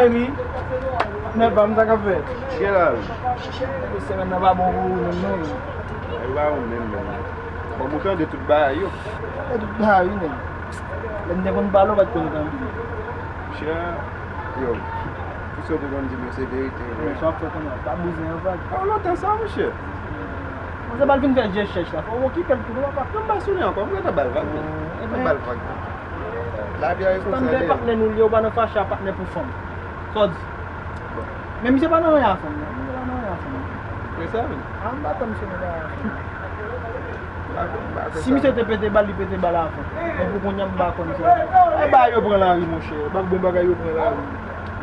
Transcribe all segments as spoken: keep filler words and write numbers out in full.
Cheri, men pa m sa k ap fèt. Gen la wi. Semèn nan pa bon pou ou menm non. Ay pa ou menm menm. Bon, ou tande tout bagay yo. Tande tout bagay wi menm. Lè m te konn pale, ou pa t konn tande. Monchè, yo, tout sa w te konn di m yo se verite wi. Men sa w ap fè kounye a, pa bouzen an vag. An lontan sa, monchè. Mwen se ba l vin fè je chèch la, fò w okipe l tou non papa. Non, m pa sou li ankò, m gentan ba l vag menm. Gentan ba l vag. Lavi a e konsa l ye. Tann gen patnè nou li ye, ou pa nan fache a patnè pou fanm. Sa w di? Men misye pa nan anyen a fanm nan. Misye pa nan anyen a fanm nan. Kisa menm? A, m pa tann misye nan anyen a fanm nan. Si misye te pete bal, li pete bal avan. Men pou kounye a, m pa konn sa. E bagay yo pran lari, monchè. Bak bon bagay yo pran lari.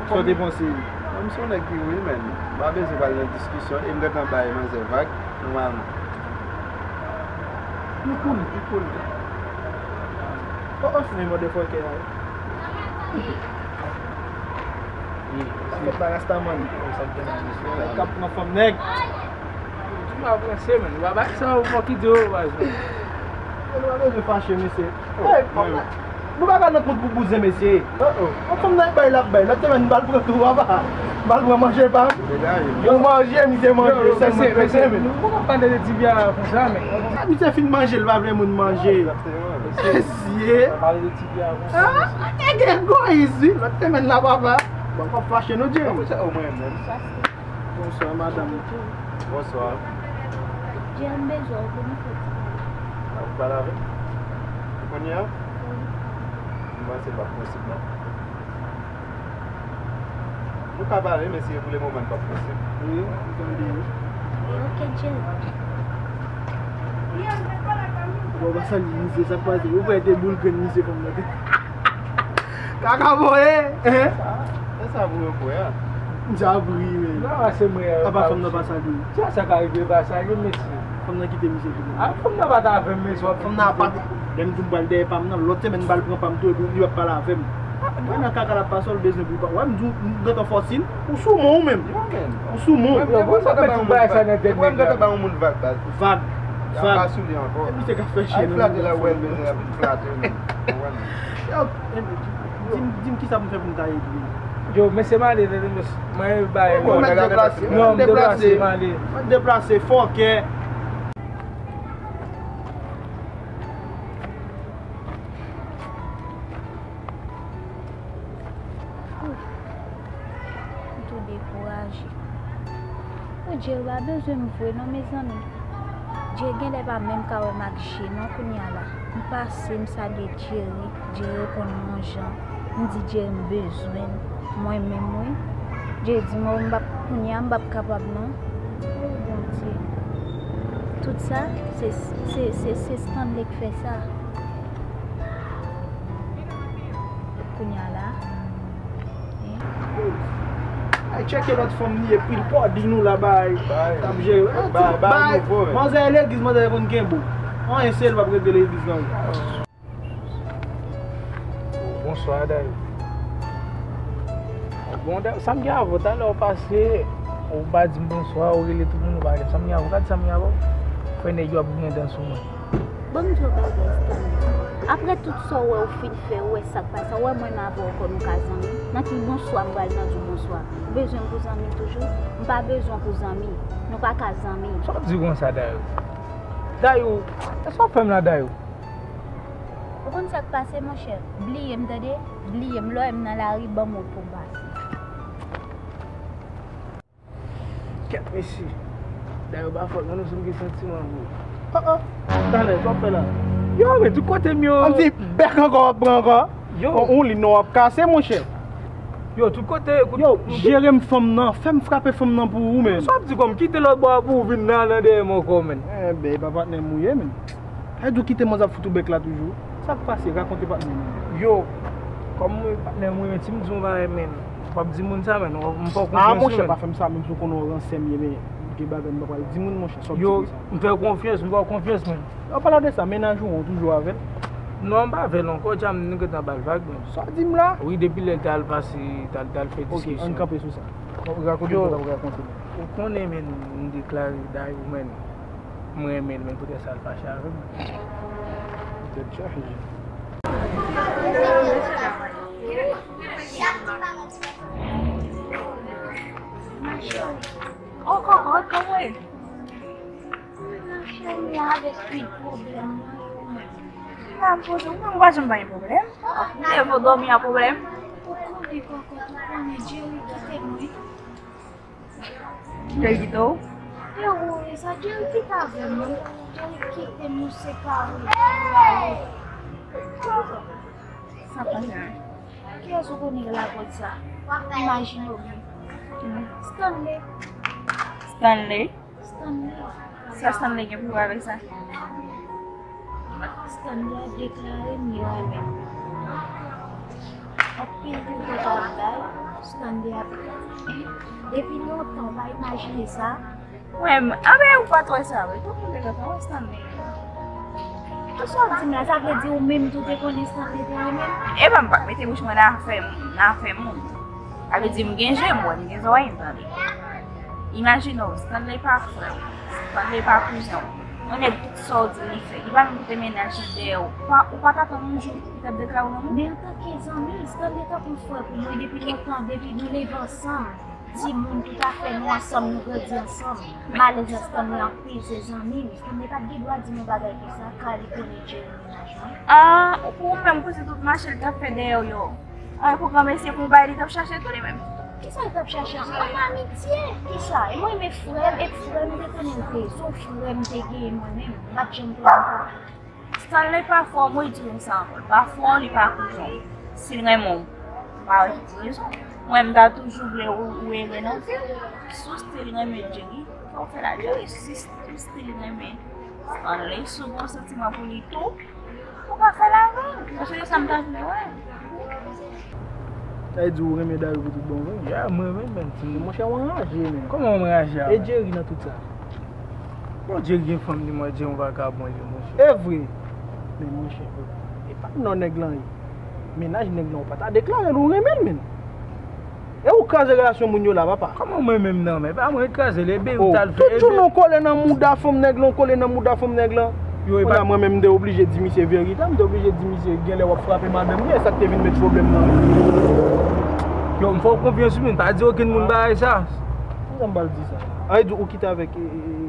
Sa w te panse? Mwen, m se yon nèg ki real, man. M pa bezwen pral nan diskisyon e m gentan bay manzè vag, nòmalman. You cool, you cool. Oh, oh, men motherfucker. Sa fèt la, Rastaman. K ap pran fanm nèg. Ou pa panse, man. Ou pa bay sa ou fò ki di yo, baz. Nou pa bezwen fache, mesye. Hey, fanm nan, nou pa ka nan kont pou bouzen, mesye. Yon fanm nan bay l ap bay. Lòt semèn, m ba l pran tou, papa. M ba l pran manje pa m. Yon manje, misye manje, sèl mwen pete, men. Nou pa ka pale de tibia konsa, men. Misye fin manje, l pa vle moun manje. Mesye. Ah, nèg egoyis wi. Lòt semèn la, papa. Bon, w ap fache nou, Jerry. Mwen menm. Bonswa, madanm. Bonswa. Jerry, m bezwen w pou nou fè ti pale. A, ou pale avè m? Kounye a? Wi. M panse l p ap posib, non. Nou ka pale, men si e pou le moman, l p ap posib. Wi, m tande wi. Ok, Jerry. Bon, pa sa li, misye, sa k pase? Ou wè de boul grenn misye fanm nan te. Kaka voye, hein? E sa pou yo kwè a? Misye ap ri, men. Non, se mwen. Apa fanm nan pa salye? Sa, sa ka rive pa salye, mesye. Fanm nan kite misye tou. A, fanm nan pa t avè m, mesye, w ap fanm nan apat. Lè m di m pral dèyè pa m nan, lòt semèn m pral pran pa m tou, epi li p ap pale avè m. Mwen nan kaka l ap pase, w bezwen pou w pa. Wè m di w, m gentan fòse l. Ou sou mwen ou menm. Ou sou mwen. Yo, bon, sa mèt tou bay sa nan tèt nèg la. Mwen gentan ba yon moun vag, baz. Vag. Vag. Misye ka fè chen. Al flate la, wè l bezwen ap vin flate menm. Yo, di m, di m kisa pou m fè pou m ta ede l. Yo, mesye, m ale, tande, mesye. Mwen bay. Mwen deplase, mwen deplase, m ale. Mwen deplase, fòkè. Ouf, m tou dekouraje. Ou Jerry pa bezwen m vre non, mezanmi. Jerry genlè pa menm ka wè m ak je non kounye a la. M pase, m salye Jerry, Jerry reponn m yon jan. M di Jerry m bezwen l, mwen menm wi. Jerry di m, o, m p ap, kounye a m p ap kapab non. O Bondye. Tout sa, se, se, se, se Stanley k fè sa. Kounye a la. Ay, tcheke lòt fanm li, epi l pa di nou la bay. T ap jere. Bay, bay, bay. Manzè legliz, manzè konn kenbe w. Anyen, se l p ap regle legliz nan ou. Bonswa, Dayou. Bon, Dayou, sa m gen avè w, talè w pase, ou pa di m bonswa, ou rele tout moun, ou pa rele m. Sa m gen avè w, gad sa m gen avè w. Fè nèg yo ap griyen dan sou mwen. Ban m di w bagay, Stanley. Apre tout sa w wè ou fin fè, ou wè sa k pase, ou wè mwen menm avè w ankò nou ka zanmi? Nan ki bonswa m pral nan di w bonswa? Ou bezwen m pou zanmi toujou? M pa bezwen w pou zanmi. Nou pa ka zanmi. Sa w ap di konsa, Dayou? Dayou, sa w ap fè m la, Dayou? Ou konn sa k pase, monchè? Bliye m, tande? Bliye m. Lè w wè m nan lari, ban m repo m pase. Kèt, mesye. Dayou pa fòt mwen non, si m gen santiman pou ou. Oh, oh. Talè, sa w ap fè la? Yo, men tout kote m yo. Yon ti bèk ankò w ap pran ankò? Yo. On, on li non w ap kase, monchè. Yo, tout kote, kout. Yo, jere m fanm nan, fè m frape fanm nan pou ou, men. Sa w ap di kòm kite lòt bò a pou ou vin nan, nan dèyè m ankò, men. Enben, e pa patnè m ou ye, men. Sa vle di w kite manzè ap fout ou bèk la toujou? Sa k pase? Rakonte patnè m. Yo, kòm mwen patnè m ou ye, men si m di w m pa renmen l, w ap di moun sa, men, m fè w konfyans. A, monchè, pa fè m sa, menm si w konnen w ransè m ye, men gen bagay m pa pral di moun, monchè, sa w ap di konsa. Yo, m fè w konfyans, m fè w konfyans, men. An palan de sa, mennaj ou an, ou toujou avè l? Non, m pa avè l ankò, dja m, nou gentan ba l vag, men. Sa w di m la? Wi, depi lè l t al pase, t al, t al fè diskisyon. Ok, ann kanpe sou sa. Rakonte m sa w rakonte m. Ou konnen, men, m deklare Dayou, men. M renmen l, men poutèt sa l fache avè m. Tèt chaje. Mwen, Oh, kòkòt, kòman w ye? Mwen nan chèn la avèk tout pwoblèm mwen yo menm. M ap poze w, mwen pa janm pa gen pwoblèm. M leve w dòmi a pwoblèm. Ou konnen kòkòt, ou konnen Jerry kite mwen. Jerry kite w? Yo, wi, sa Jerry kite avè mwen. Jerry kite nou separe. Sa pase menm? Kiyès ou konnen ki lakòz sa? Imajine w byen. Stanley. Stanley? Stanley. Sa Stanley gen pou wè avèk sa? Stanley ap deklare m li renmen m. Anpil kòkòt ap bay, Stanley ap, depi lontan, w pa imajine sa. Mwen, anben ou pa t wè sa vre. Tout moun te gentan wè Stanley. Kisa w ap di m la? Sa vle di ou menm tou te konnen Stanley te renmen m? Epa m pa t mete bouch mwen nan afè, nan afè moun. Sa vle di m gen je, m wè, m gen zòrèy, m tande. Imajine w, Stanley pa frè w, Stanley pa kouzen w. Yon nèg tout sa w di li fè. Li pa menm kite mennaj li dèyè w. Ou pa, ou pa t atann yon jou li t ap deklare w lanmou? Men antanke zanmi, Stanley tankou frè pou mwen depi lontan, depi nou leve ansanm. Timoun, tout afè nou ansanm, nou grandi ansanm. Malèz la Stanley anpil, se zanmi m. Stanley pa t gen dwa di m yon bagay konsa, ka li konnen Jerry mennaj mwen. Ah, pou ou menm, pou se tout mache li t ap fè dèyè w yo. Ah, pou granmesi, pou yon bagay li t ap chache tou li menm. Kisa li t ap chache? An amitye. Kisa? E mwen, men frè m, e frè m te konnen l te. Se yon frè m te genyen mwen menm. M pa t janm konnen l pa. Stanley pa frè w, mwen di nou sa ankò. Li pa frè w, li pa kouzen w. Si l renmen w, ou pa wè ki rezon. Mwen, m ta toujou vle ou, ou ere nan vi w. Si w still renmen Jerry, fò w fè l a Jerry. Si w still renmen Stanley, si w gen yon santiman pou li tou, ou ka fè l avè l. Paske se sa m ta vle wè. Sa vle di ou renmen Dayou pou tout bon vre? Ya, mwen renmen l, menn. Men monchè, ou anraje, menn. Kòman ou anraje a? E Jerry nan tout sa? Bon, Jerry gen fanm li, mwen, Jerry yon vagabon li, monchè. E vre? Men monchè, e pa non nèg lan ye. Mennaj nèg lan, ou pa ta deklare l ou renmen l, menn. E ou kraze relasyon moun yo la, papa. Kòman mwen menm nan, men pa mwen kraze l, e Beyou t al fè. Tout jou non kole nan mouda fanm nèg lan, kole nan mouda fanm nèg lan. Yo, e pa. Kounye a mwen menm, m te oblije di misye verite a, m te oblije di misye genlè w ap frape madanm li, e sa k te vin met pwoblèm nan. Yo, m fè w konfyans wi, men pa di okenn moun bagay sa. Kòman m pral di sa? Ay, di ou kite avèk, e, e, e,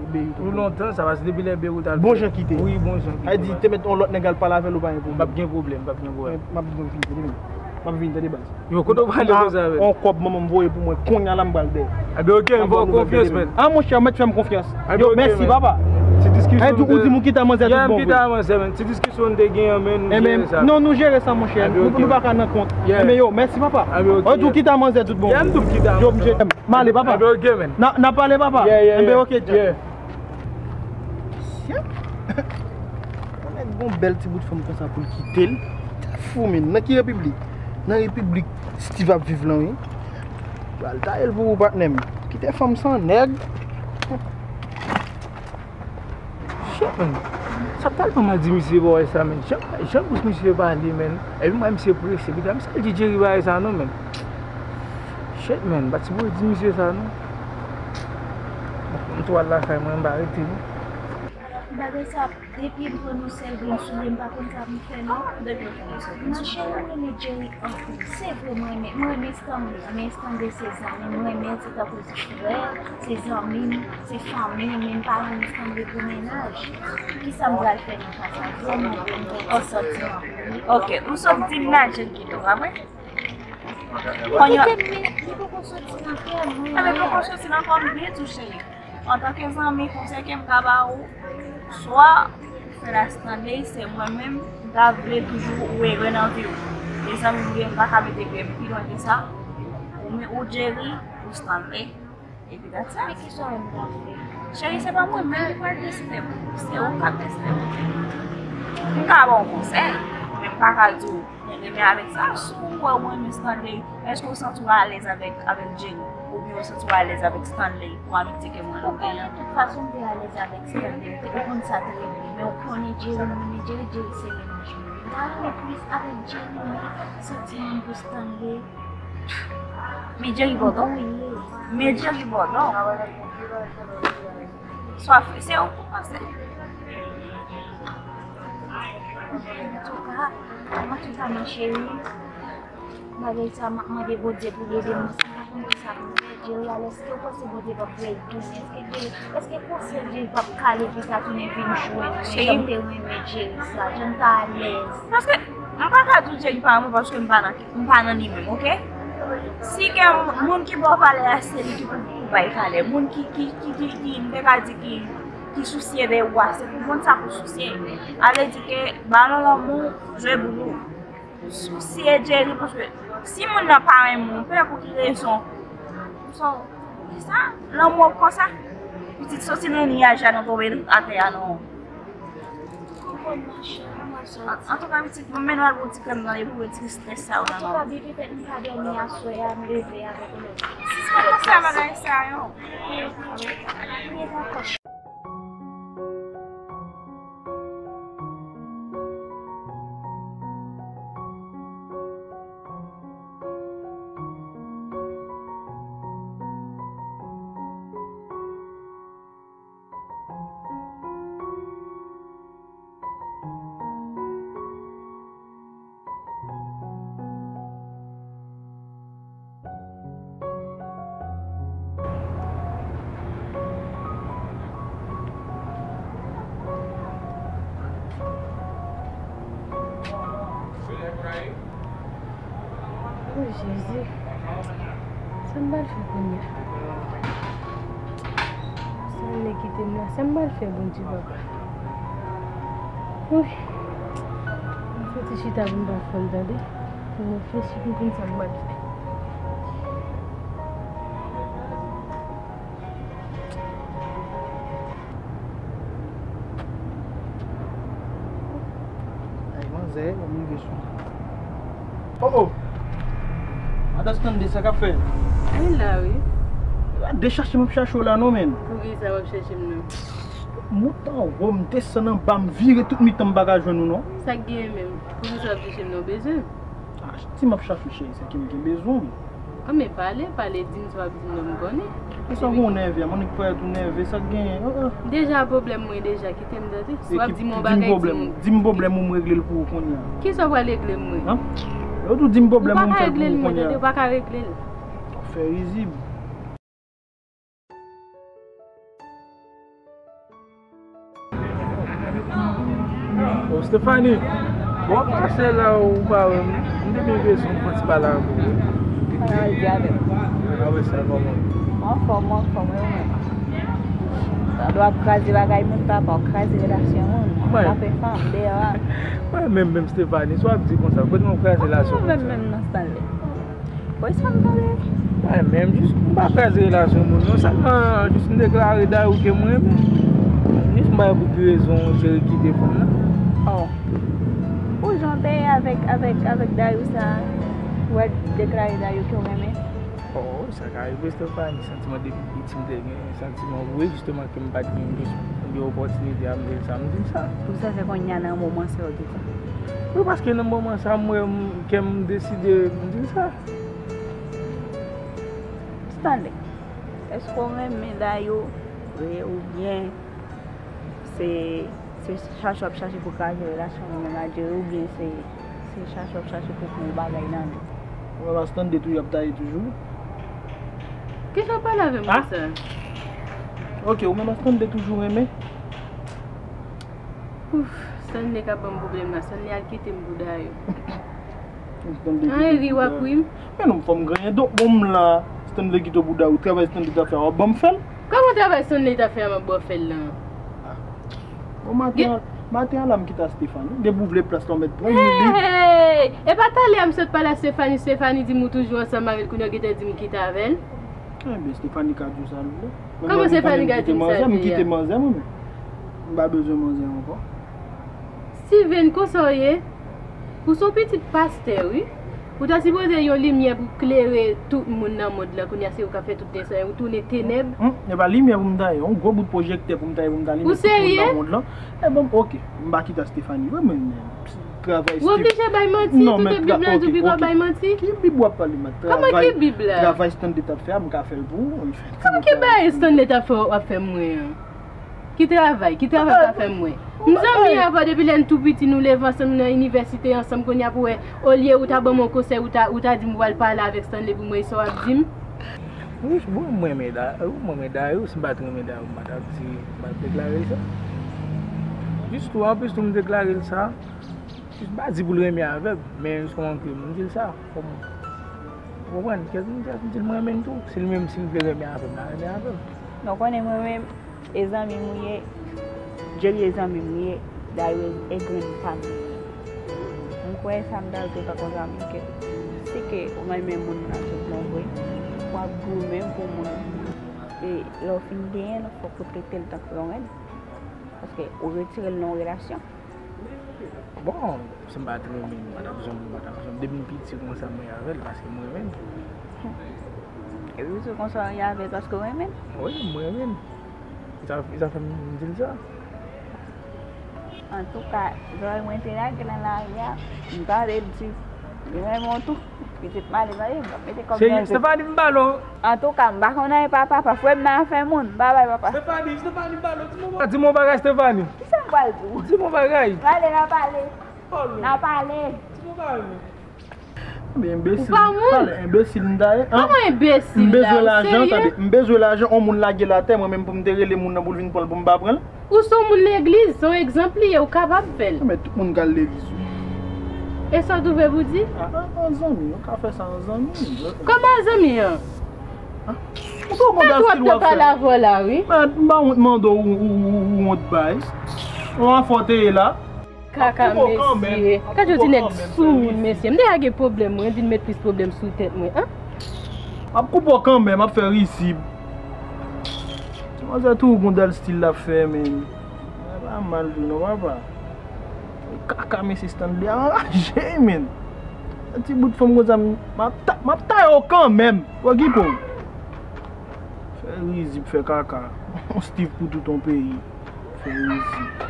Beyou. Pou lontan, sa pase depi lè Beyou t al. Bon jan kite. Wi, bon jan kite. Ay, di, te met yon lòt nèg al pale avè l, ou pa gen pwoblèm. M p ap gen pwoblèm, m p ap gen pwoblèm. M ap vin, tande, m ap vin, tande, baz. Yo, kote w prale konsa, menn? On kòb manman m voye pou mwen, kounye a la m pral dèyè. Enben, oke, m fè w konfyans, menn. Ah, monchè, ou mèt fè m konfyans. Yo, mèsi, papa. Ti diskisyon. Ou di m ou kite a manzè tout bon vre. Ti diskisyon nou te gen an, menn, nou jere sa. Non, nou jere sa, monchè. Nou pa ka nan kont. Enben, yo, mèsi, papa. Ou di ou kite a manzè tout bon vre. Yo, m ale, papa. N a pale, papa. Enben, oke, Jack. Yon nèg gon bèl ti bout fanm konsa pou l kite l. Tèt fou, men. Nan ki repiblik? Nan repiblik Steve ap viv lan, wi. Pral taye l pou ou, patnè m. Kite fanm san nèg. Shit, man. Sa tèlman m a di misye bagay sa, man. Jan, jan bouch misye pale, man. Epi m wè misye prese. Pita misye al di Jerry bagay sa, non, man. Shit, man. Pa t sipoze di misye sa, non. Bon, m tou al lakay mwen, m pa rete, non. Bagay sa, depi m pran yon sèl grenn soulye, m pa konn sa pou m fè, non. Nan cheri, mwen renmen Jerry anpil. Se vre, mwen renmen, mwen renmen Stanley. Men Stanley se zanmi m, mwen renmen l, se tankou frè, se zanmi m, se fanmi m, men m pa renmen Stanley pou mennaj. Kisa m pral fè nan ka sa? Vrèman vre, m gen anpil santiman pou li. Ok, ou sot di m Nadjel kite w, pa vre? Li kite m, men li poko soti nan kè mwen. Enben, poko soti nan kè w, m byen di w, cheri. Antanke zanmi, konsèy ke m ka ba ou, swa ou fè l a Stanley, se mwen menm, m ta vle toujou ou ere nan vi w. E zanmi m gen, m pa ka mete kè m pi lwen ke sa. Ou men, ou Jerry, ou Stanley, epi that's it. Men kisa w wè m ta fè? Cheri, se pa mwen menm ki pral deside pou ou, se ou k ap deside pou ou. M ka ba w konsèy, men m pa ka di w. Mwen renmen avèk sa, si w wè w renmen Stanley, èske w santi w alèz avèk, avèk Jerry? Oubyen w santi w alèz avèk Stanley pou amitye ke mwen ou genyen an? Ou konnen, tout fason, m te alèz avèk Stanley, ou konn sa trè byen. Men ou konnen Jerry, m renmen Jerry, Jerry se mennaj mwen. M ta renmen plis avèk Jerry, men santiman m pou Stanley. Men Jerry bòdò. Wi. Men Jerry bòdò. Swa fè, se ou pou panse. Antouka, antouka, ma chérie, bagay sa, m ap mande Bondye pou l ede mwen. Sa pou mwen, Jerry, alè, èske w panse Bondye p ap retounen? Èske Jerry, èske konsèy Jerry p ap kale pou l ka tounen vin jwenn mwen? Jan m te renmen Jerry sa, jan m te alèz. Paske m pa ka di w Jerry pa renmen paske m pa nan, m pa nan li menm, oke? Si gen moun ki ba w valè a, se li ki pou, pou bay valè. Moun ki, ki, ki, ki, ki, m te ka di ki, ki sousye de ou a, se pou moun sa pou sousye. A vle di ke balon lanmou jwe boulou. Sousye Jerry, paske si moun nan pa renmen w, pe pou ki rezon? Sa, kisa? Lanmou ap konsa? Pitit soti nan niyaj la, nou tonbe atè a, non. Antouka, pitit, mwen menm al pran ti krèm nan, epi wè ti strès sa yo nan. Antouka, bebe, petèt m pa dòmi aswè a, m leve avèk lè. Sispann panse a bagay sa yo. O Jezi, sa m pral fè kounye a? Sa m kite m la, sa m pral fè, Bondye papa? Wi, m soti chita pou m pa fè l tande. Pou m reflechi pou m konn sa m pral fè. Ay, manzè, ou rive sou li. Oh, oh! Madan Stanley, sa k ap fèt? Mwen la, wi. Pa dechache m ap chache w la, non, menn. Poukisa w ap chache m, non? Monte anwo, m desann anba, m vire tout mitan, m pa ka jwenn ou, non. Sa k genyen menm? Poukisa w ap chache m, non, bezwen? Ah, si m ap chache w, cheri, se ke m gen bezwen w. Ah, men pale, pale, di m sa w ap di m, non, m konnen. Kisa w gen w nève a? Mwen nèk parèt ou nève, sa k genyen? Ah, ah. Deja pwoblèm mwen deja, kite m tande. Si w ap di m yon bagay, di m. Di m pwoblèm ou, m regle l pou ou kounye a. Kisa w pral regle m mwen? Hein? Yo tou di m pwoblèm ou, m fè l pou ou kounye a. Ou pa ka regle l mwen tande, ou pa ka regle l. W ap fè rizib. Oh, Stephanie, bon, pase la ou pa wè m. M te byen bezwen fè yon ti pale avè w. Sa w al di avè m? Mwen wè sa kòman. Mwen anfòm, mwen anfòm, e ou menm? Tande w ap kraze bagay moun, papa, w kraze relasyon moun. W ap frape fanm deyò a. Mwen menm, menm Stephanie, sa w ap di konsa? Kote mwen kraze relasyon moun sa? Mwen menm, menm nan Stanley. Woy, sa m pale? Mwen menm, jis m pa kraze relasyon moun, non. Sèlman, jis m deklare Dayou ke m renmen. Jis m pa pou ki rezon Jerry kite fanm nan. Oh. Pou jan w te ye avèk, avèk, avèk Dayou sa, ou wè deklare Dayou ke w renmen? Oh, sa ka rive, Stephanie. Santiman depi piti m te gen santiman pou li, jisteman ke m pa t gen jis, m gen opòtinite a, m di l sa, m di l sa. Poukisa se kounye a nan moman sa w di sa? Wi, paske nan moman sa, m wè m, kè m deside, m di l sa. Stanley, èske w renmen Dayou vre oubyen se, se chache w ap chache pou kraze relasyon ou menm ak Jerry oubyen se, se chache w ap chache pou pran yon bagay nan li? Ou menm ak Stanley toujou ap taye toujou? Kisa w pale avè m konsa? Ok, ou menm ak Stanley toujou renmen? Ouf, Stanley k ap ban m pwoblèm la. Stanley al kite m pou Dayou. Stanley kite m pou Dayou. An, ri w ap ri m. Men non, fò m genyen. Donk, bon, m la, Stanley kite w pou Dayou. Travay Stanley t ap fè a, w ap ban m fè l? Kòman travay Stanley t ap fè a, m ap ba w fè l lan? Ah. Bon, maten an, maten an la, m kite a Stephanie. Depi w vle plas la, w mèt pran li. Hey! E pa talè a m sot pale a Stephanie, Stephanie di m ou toujou ansanm avè l, kounye a w gentan di m kite avè l. Ebyen, Stephanie ka di w sa l vle. Kòman Stephanie ka di m sa l vle a? M kite manzè, mwen menm. M pa bezwen manzè ankò. Steven, konsa w ye? Ou se yon pitit pastè, wi. Ou ta sipoze yon limyè pou klere tout moun nan mond lan. Kounye a, se ou k ap fè tout lè sa, ou tounen tenèb. Hum, e pa limyè pou m ta ye, yon gwo bout pwojektè pou m ta ye, pou m ta limen tout moun nan mond lan. Ou serye? E bon, ok, m pa kite a Stephanie vre, men, men, travay Stephanie. Ou oblije bay manti, tout Bib la di w poko bay manti. Ki Bib w ap pale, mèt? Kòman ki Bib la? Travay Stanley t ap fè a, m ka fè l pou ou, m fè. Kòman ki bagay Stanley t ap fè, w ap fè mwen an? Ki travay? Ki travay w ta fè mwen? M zanmi avè w depi lè n tou piti, nou leve ansanm nan inivèsite ansanm, kounye a pou wè, olye ou ta ban m yon konsèy, ou ta, ou ta di m ou pral pale avèk Stanley pou mwen, e sa w ap di m? Wi, bon, mwen renmen Da-, mwen renmen Dayou, si m pa t renmen Dayou, m pa t ap di, m pa t deklare l sa. Jis tou, anplis tou, m deklare l sa. Jis m pa di pou l renmen avè m, men jis kòman ke m di l sa, kòm, ou konprann, kèk m di, m di l m renmen l tou. Si l menm, si l vle renmen avè m, l a renmen avè m. Non, konnen mwen menm, e zanmi m ou ye, Jerry e zanmi m ou ye, Dayou e grenn pa m li ye. M kwè sa m ta di w ta konn zanmi ke si ke ou renmen moun nan tout bon vre, w ap goumen pou moun nan. E lè w fin genyen l, fòk ou trete l tankou yon rèn. Paske ou retire l nan yon relasyon. Bon, si m pa t renmen l, m pa t ap janm, m pa t ap janm. Depi m piti konsa, mwen avè l paske m renmen l. Epi w di konsa w avè l paske w renmen l? Wi, m renmen l. Sa, sa fè m di l sa. Antouka, zòrèy mwen te lage nan lari a, m pale, m di, m renmen w tou. Pitit male, male, m ap mete kòb nan zye. Stephanie, m pale w. Antouka, m pa konn anyen pa papa, frè m nan afè moun, m pa bay papa. Stephanie, Stephanie, m pale w, di m yon bagay, Stephanie. Kisa m pral di w? Di m yon bagay. Pale, n a pale. N a pale. Di m yon bagay. Men enbesil, pale, enbesil m ta ye, an? Kòman enbesil? M bezwen lajan, tande, m bezwen lajan, on moun lage l atè, mwen menm pou m te rele moun nan pou l vin pran l, pou m pa pran l. Ou se yon moun legliz, se yon egzanp li ye, ou kapab fè l. Men tout moun ka al legliz, wi. E sa w twouve pou di? A, an, an zanmi, nou ka fè sa an zanmi. Kòman an zanmi an? Ou twò konn bèl stil w ap fè. Pale avè w la, wi. Men m pa wont mande w, ou, ou, ou, ou wont bay. Yon afè w te ye la. Kaka mesye. Gad yo ti nèg soumoun, mesye. M deja gen pwoblèm, mwen vin met plis pwoblèm sou tèt mwen, an? M ap koupe w kanmenm, m ap fè rizib. Ti manzè tou gon dèl stil l ap fè, men. E pa mal tou non, papa. Kaka mesye Stanley anraje, men. Yon ti bout fanm konsa, m ap ta-, m ap taye w kanmenm. W a gipo. Fè rizib, fè kaka. Yon Steve pou tout yon peyi. Fè rizib.